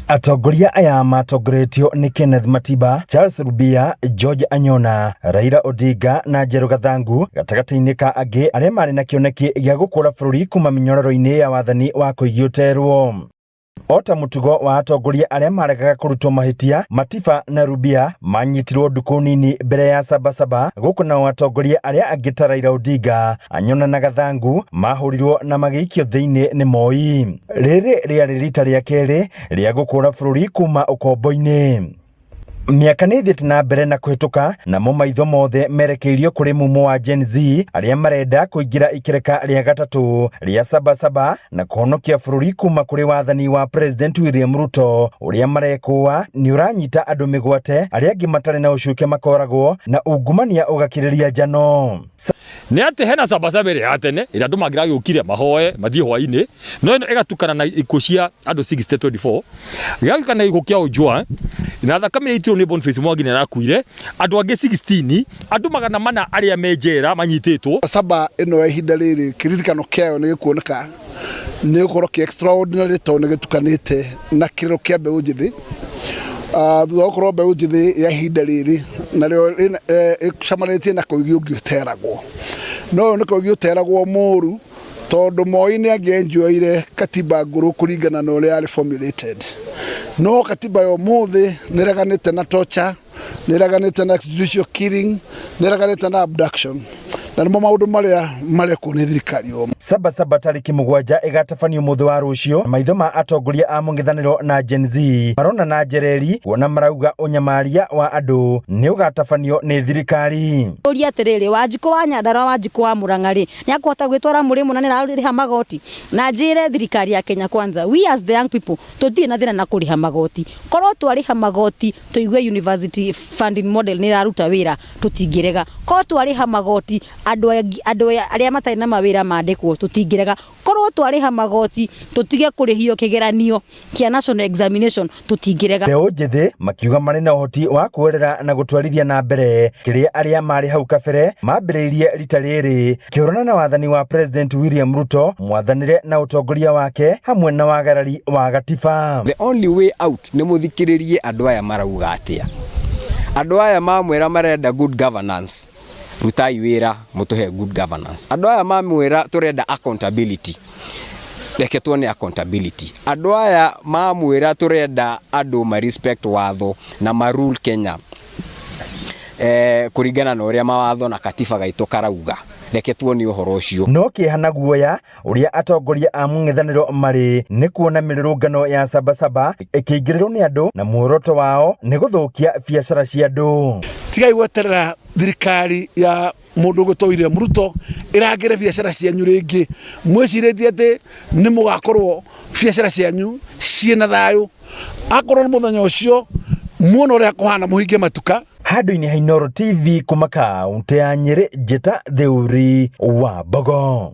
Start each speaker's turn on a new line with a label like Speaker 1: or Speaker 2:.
Speaker 1: Atongoria aya matongoretio nĩ Kenneth Matiba, Charles Rubia, George Anyona, Raila Odinga na Njerũ Gathangu gatagatĩ-inĩ ka angĩ arĩa marĩ na kĩoneki gĩa gũkũra bũrũri kuma mĩnyororo-inĩ ya wathani wa Koigi Ũterwo. O ta mũtugo wa atongoria arĩa maregaga kũrutwo mahĩtia, Matiba na Rubia manyitirwo ndukũ nini mbere ya Sabasaba, gũkũ nao atongoria arĩa angĩ ta Raila Odinga, Anyona na Gathangu mahũrirwo na magĩikio thĩinĩ nĩ Moi. Rĩrĩ rĩarĩ rita rĩa kerĩ rĩa gũkũra bũrũri kuma ũkombo-inĩ. Mĩaka nĩ ĩthiĩte na mbere na kũhĩtũka namo maitho mothe merekeirio kũrĩ mumo wa Gen Z arĩa marenda kũingĩra ikereka rĩa gatatũ rĩa Sabasaba na kũhonokia bũrũri kuma kũrĩ wathani wa President William Ruto ũrĩa marekũa nĩ ũranyita andũ mĩgwate arĩa angĩ matarĩ na ũcuke makoragwo na ungumania ũgakĩrĩria njano.
Speaker 2: Nĩ atĩ hena Sabasaba ĩrĩa ya tene ĩrĩa andũ mangĩragĩũkire mahoe mathiĩ hwainĩ, no ĩno ĩgatukana na ikuũ cia andũ 6024 gĩgatukana na gĩkuũ kĩa Ojwang na thakame ĩrĩa ĩitirwo nĩ Boniface Mwangi nĩ arakuire andũ angĩ 16 andũ 400 arĩa me njera manyitĩtwo.
Speaker 3: Saba ĩno ya ihinda rĩrĩ kĩririkano kĩayo nĩ gĩkuoneka nĩ gũkorwo kĩ extraordinary tondũ nĩ gĩtukanĩte na kĩrĩro kĩa mbeũ njĩthĩ. Thutha wa gũkorwo mbeũ njĩthĩ ya ihinda rĩrĩ narĩo ĩcemanĩtie na koigi ũngĩ ũteragwo, no ũyũ nĩ koigi ũteragwo mũru tondũ Moi nĩ angĩenjoire katiba ngũrũ kũringana na ũrĩa yarĩ formulated, no katiba ya ũmũthĩ nĩ ĩreganĩte na torture, nĩ ĩreganĩte na extrajudicial killing, nĩ ĩreganĩte na abduction, na nĩmo maũndũ marĩa marekwo nĩ thirikari ũmũthĩ.
Speaker 1: Sabasaba tarĩki 7 ĩgatabanio mũthĩ wa rũciũ, maitho ma atongoria a mũng'ethanĩro na Gen Z marona na njereri kuona marauga ũnyamaria wa andũ nĩ ũgatabanio nĩ thirikari.
Speaker 4: Ũria atĩrĩrĩ, Wanjikũ wa Nyandarua, Wanjikũ wa Mũrang'a rĩ, nĩ akũhota gwĩtwara mũrĩmo na nĩ ararĩha magoti? Na njĩre thirikari ya Kenya Kwanza, we as the young people tũtirĩ na thĩna na kũrĩha magoti. Korwo twarĩha magoti tũigue university funding model nĩ ĩraruta wĩra, tũtingĩrega. Korwo twarĩha magoti andũ andũ arĩa matarĩ na mawĩra mandĩkwo, tũtingĩrega. Korwo twarĩha magoti tũtige kũrĩhio kĩgeranio kĩa national examination, tũtingĩrega.
Speaker 1: Mbeũ njĩthĩ makiuga marĩ na ũhoti wa kuoerera na gũtwarithia na mbere kĩrĩa arĩa marĩ hau kabere mambĩrĩirie rita rĩrĩ kĩhũrana na wathani wa President William Ruto mwathanĩre na ũtongoria wake hamwe na wagarari wa gatiba.
Speaker 5: The only way out nĩ mũthikĩrĩrie andũ aya marauga atĩa. Andũ aya mamwĩra marenda good governance, rutai wĩra mũtũhe good governance. Andũ aya mamwĩra tũrenda accountability, reke tuone accountability. Andũ aya mamwĩra tũrenda andũ ma respect watho na ma rule Kenya kũringana na ũrĩa mawatho na katiba gaitũ karauga, reke tuone ũhoro ũcio.
Speaker 1: No kĩeha na guoya ũrĩa atongoria a mũng'ethanĩro marĩ nĩ kuona mĩrũrũngano ya Sabasaba ĩkĩingĩrĩrwo nĩ andũ na muoroto wao nĩ gũthũkia biacara cia andũ.
Speaker 3: Tigai gweterera thirikari ya mũndũ ũgwĩtwo William Ruto ĩrangĩre biacara cianyu rĩngĩ, mwĩcirĩtie atĩ nĩ mũgakorwo biacara cianyu ciĩna thayũ. Akorwo nĩ mũthenya ũcio muona ũrĩa kũhana mũhinge matuka.
Speaker 1: Handũ-inĩ ha Inooro TV kuma kaũntĩ ya Nyĩrĩ, njĩta Theuri wa Mbogo.